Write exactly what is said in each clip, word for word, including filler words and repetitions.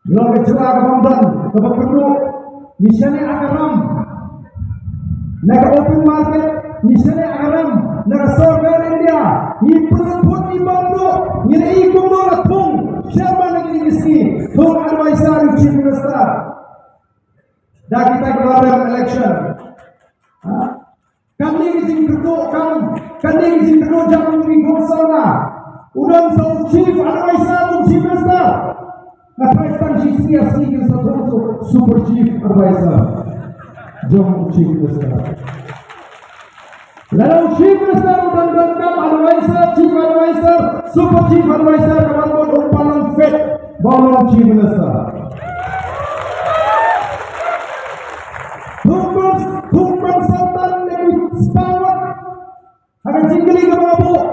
Ngi long ka jylla kaba ym don, kaba kyrduh. Ngi shaniah ha ka ram na ka open market, ngi shaniah ha ka ram na ka sorkar India. Ngi pynlut phut, ngi bam duh, ngi ïohi kumno la thung chairman na kine ki sngi, thung advisor u Chief Minister. Da kita ki ba rem election. Ha? Kane ka jingkyrduh, kam, kane ka jingkyrduh jong u Congress. U don sa u Chief Advisor, u Chief Minister. Nga tharai tang shi sngi ar sngi kin sa thung sa u Super Chief Advisor jong u Chief Minister. Lada u Chief Minister u dang donkam advisor, Chief Advisor, Super Chief Advisor, ka ban bud, um pat long fit ba u long Chief Minister. Thung kum, thung kum consultant ne ki spah ngut. Ha ka jingkylli kaba nga buh,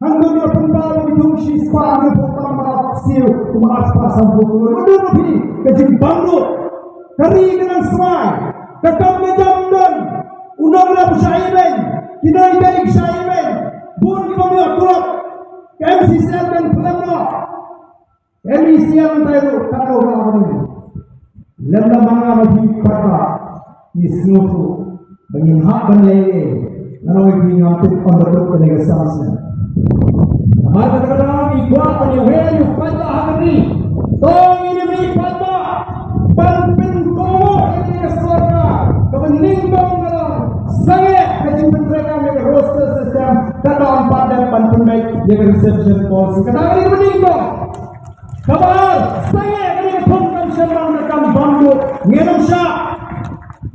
hangto ki la pynpaw ba ki thung shispah hynriewphew tam, ba la siew kumba arspah sanphew klur. Naduh phi, ka jingbam duh. Ka ri ka nang smai, ka kam ka jam don. U nongrep u shah ïeng beiñ, ki nongïalam ki shah ïeng beiñ. Bun kiba ym ïoh tulop, ka M C C L kan pynlong noh. M C C L tai ruh, ka ruh ka ruh. Lem da ma nga ma phi paidbah, ngi sngewthuh ba ngin hap ban leh ei ei. Ngan ong ïa phi, ngam tip ynda tip kane ka san snem. Namar kata ka daw ngi kwah ban ïa wer ïa u paidbah ha ka ri. To ngin ïa mih paidbah ban pynkomo ïa kane ka sorkar kaba nyngkong ka long sangeh ka jingpyntrei kam ïa ka roster system, ka daw pat dep ban pynbeit ïa ka reservation policy. Ka daw ïa ka nyngkong. Kaba ar, sangeh ka dei ka thung kam sherman, ka kam bam duh. Ngin ym shah.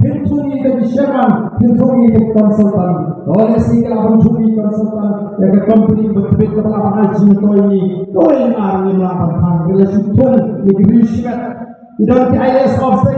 Phin thung ïa ka sherman, phin thung ïa ka consultant. Lehse ka la ban thung ïa ka consultant, ïa ka company ba tbit kaba la ban ai jingmyntoi ïa ngi. Kawei ar ngim lah ban thang, ngi la shu thung ïa ka ri shimet. I don ki I A S officer,